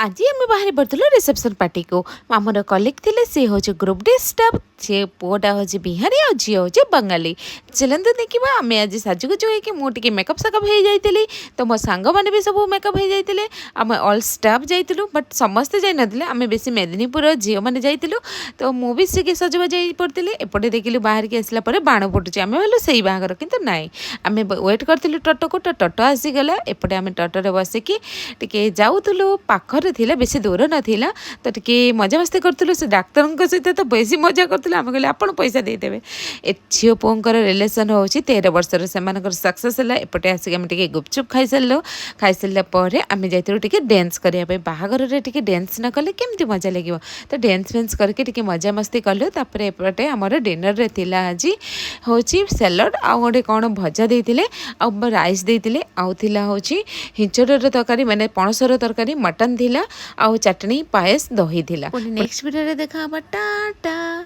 ଆଜି ଆମେ ବାହାରି ପଡ଼ିଥିଲୁ ରିସେପସନ୍ ପାର୍ଟିକୁ। ଆମର କଲିଗ ଥିଲେ, ସିଏ ହେଉଛି ଗ୍ରୁପ୍ ଡି ଷ୍ଟାଫ୍। ସେ ପୁଅଟା ହେଉଛି ବିହାରୀ ଆଉ ଝିଅ ହେଉଛି ବଙ୍ଗାଳୀ। ଚାଲନ୍ତୁ ଦେଖିବା। ଆମେ ଆଜି ସାଜୁଗୁଜୁ ହେଇକି, ମୁଁ ଟିକେ ମେକଅପ୍ ସେକଅପ୍ ହେଇଯାଇଥିଲି, ତ ମୋ ସାଙ୍ଗମାନେ ବି ସବୁ ମେକଅପ୍ ହେଇଯାଇଥିଲେ। ଆମେ ଅଲ୍ ଷ୍ଟାଫ୍ ଯାଇଥିଲୁ, ବଟ୍ ସମସ୍ତେ ଯାଇନଥିଲେ। ଆମେ ବେଶୀ ମେଦିନୀପୁର ଝିଅମାନେ ଯାଇଥିଲୁ। ତ ମୁଁ ବି ଟିକେ ସଜବାଜ ହେଇ ପଡ଼ିଥିଲି। ଏପଟେ ଦେଖିଲୁ, ବାହାରିକି ଆସିଲା ପରେ ବାଣ ଫୁଟୁଛି। ଆମେ ଭାବିଲୁ ସେଇ ବାହାଘର, କିନ୍ତୁ ନାଇଁ। ଆମେ ୱେଟ୍ କରିଥିଲୁ ଟଟୋକୁ, ତ ଟଟୋ ଆସିଗଲା। ଏପଟେ ଆମେ ଟଟୋରେ ବସିକି ଟିକେ ଯାଉଥିଲୁ। ପାଖରେ ଥିଲା, ବେଶୀ ଦୂର ନଥିଲା, ତ ଟିକେ ମଜାମସ୍ତି କରୁଥିଲୁ। ସେ ଡାକ୍ତରଙ୍କ ସହିତ ତ ବେଶୀ ମଜା କରୁଥିଲୁ। ଆମେ କହିଲେ, ଆପଣ ପଇସା ଦେଇଦେବେ। ଏ ଝିଅ ପୁଅଙ୍କର ରିଲେସନ୍ ହେଉଛି 13 ବର୍ଷର, ସେମାନଙ୍କର ସକ୍ସେସ୍ ହେଲା। ଏପଟେ ଆସିକି ଆମେ ଟିକେ ଗୁପଚୁପ୍ ଖାଇସାରିଲୁ। ଖାଇସାରିଲା ପରେ ଆମେ ଯାଇଥିଲୁ ଟିକେ ଡ୍ୟାନ୍ସ କରିବା ପାଇଁ। ବାହାଘରରେ ଟିକେ ଡ୍ୟାନ୍ସ ନ କଲେ କେମିତି ମଜା ଲାଗିବ? ତ ଡ୍ୟାନ୍ସ ଫ୍ୟାନ୍ସ କରିକି ଟିକେ ମଜାମସ୍ତି କଲୁ। ତାପରେ ଏପଟେ ଆମର ଡିନରରେ ଥିଲା ଆଜି ହେଉଛି ସାଲାଡ଼ ଆଉ ଗୋଟେ କ'ଣ ଭଜା ଦେଇଥିଲେ ଆଉ ରାଇସ୍ ଦେଇଥିଲେ। ଆଉ ଥିଲା ହେଉଛି ଇଞ୍ଚଡ଼ର ତରକାରୀ, ମାନେ ପଣସର ତରକାରୀ, ମଟନ୍ ଥିଲା ଆଉ ଚଟଣି, ପାୟସ, ଦହି ଥିଲା। ପୁଣି ନେକ୍ସଟ ଭିଡ଼ିଓରେ ଦେଖା ହବା। ଟାଟା।